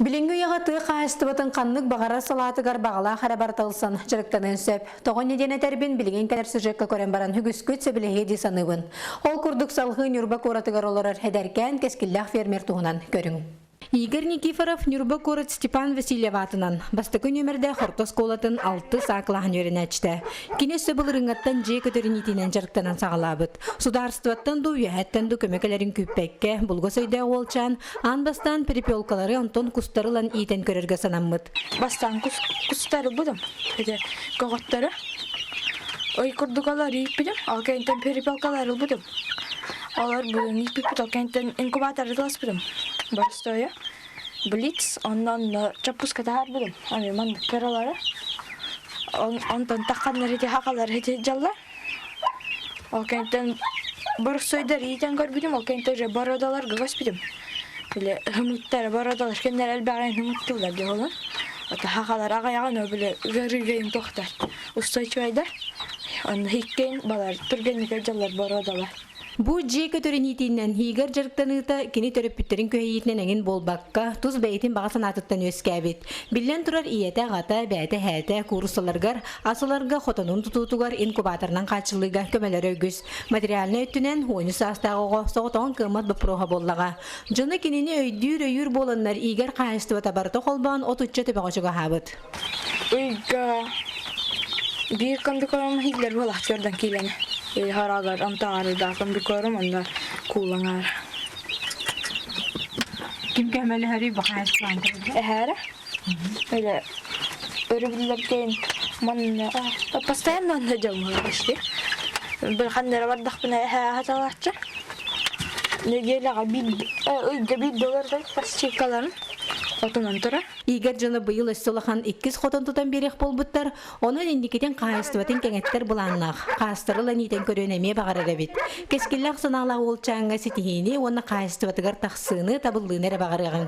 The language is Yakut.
Билиҥҥи үйэҕэ тыа хаһаайыстыбатын ханнык баҕарар салаатыгар баҕалаах эрэ барыта ылсан дьарыктаныан сөп. Тоҕо инньэ диэн этэрбин билигин кэлэр сюжекка көрөн баран үгүскүт сөбүлэһиэ дии саныыбын. Ол курдук салҕыы Ньурба куоратыгар олорор эдэркээн кэскиллээх фермер туһунан көрүҥ. Игорь Никифоров Ньурба куорат Степан Васильев аатынан бастакы нүөмэрдээх орто оскуолатын алтыс А кылааһын үөрэнээччитэ. Кини өссө былырыыҥҥаттан дьиэ көтөрүн иитиинэн дьарыктанан саҕалаабыт. Судаарыстыбаттан дуу, үөһэттэн дуу көмө кэлэрин күүппэккэ, булгас өйдөөх уолчаан аан бастаан перепелкалары онтон кустары ылан иитэн көрөргө санаммыт. Бастаан кус, кустары будум. Ити көҕөттөрү. Ой курдук олор ииппитим. Ол кэнниттэн перепелкалары ылбытым. Олор бүгүн ииппиппит. Ол кэнниттэн инкубаторы тыласпытым. Боростуойа. Блиц, онно чоппуска таһаарбытым. Аны маннык кыралары. Онтон тахханнар ити хахалар ити дьаллар. Ол кэнниттэн боростуойдар иитэн көрбүтүм, ол кэнниттэн уже бородаларга көспүтүм. Били хымыттар, бородалар кэннэр элбэҕин хымыттыыллар дии олон. Ото хахалар аҕайаҕын о били ыарыыгайын тохтор. Устойчивайдар. Онно иккиэн балар түргэнник дьаллар бородалар. Бу дьиэ көтөрүн иитиинэн Игорь дьарыктаныыта кини төрөппүттэрин күһэйиитинэн эҥин буолбакка, тус бэйэтин баҕа санаатыттан үөскээбит. Биллэн турар, ийэтэ, аҕата, бэйэтэ эһээтэ кууруссаларыгар, ас ыларга, хотонун тутуутугар инкубаторынан хааччыллыыга көмөлөрө үгүс. Материальнай өттүнэн 13 саастаах оҕо соҕотоҕун кыаммат боппуруоһа буоллаҕа. Дьоно кинини өйдүүр-өйүүр буоланнар Игорь хаһаайыстыбата барыта холбоон отучча төбөҕө чугаһаабыт. Ыйга биир комбикорм иһиллэр буолаахтыырдан киилэни. Харагар амтаарыдаах комбикорм онно куулаҥаар. Ким көмөлөһөрүй бу хаһаайыстыбаан Эһээрэ. Или өрөбүллэрдээн манна постоянно онно дьоммун почти. Бір ханнара бардахпына эһээ хаталааччы. Неделяҕа биир ыйга биир доллардай пасчикаларын отунан турар. Игорь дьоно быйыл өссө улахан иккис хотон тутан биэриэх буолбуттар, онон инникитин хаһаайыстыбатын кэҥэттэр былааннаах, хаастары ылан иитэн көрүөн эмиэ баҕарар эбит. Кэскиллээх санаалаах уолчааҥҥа ситиһиини уонна хаһаайыстыбатыгар тахсыыны, табыллыыны эрэ баҕарыаҕыҥ.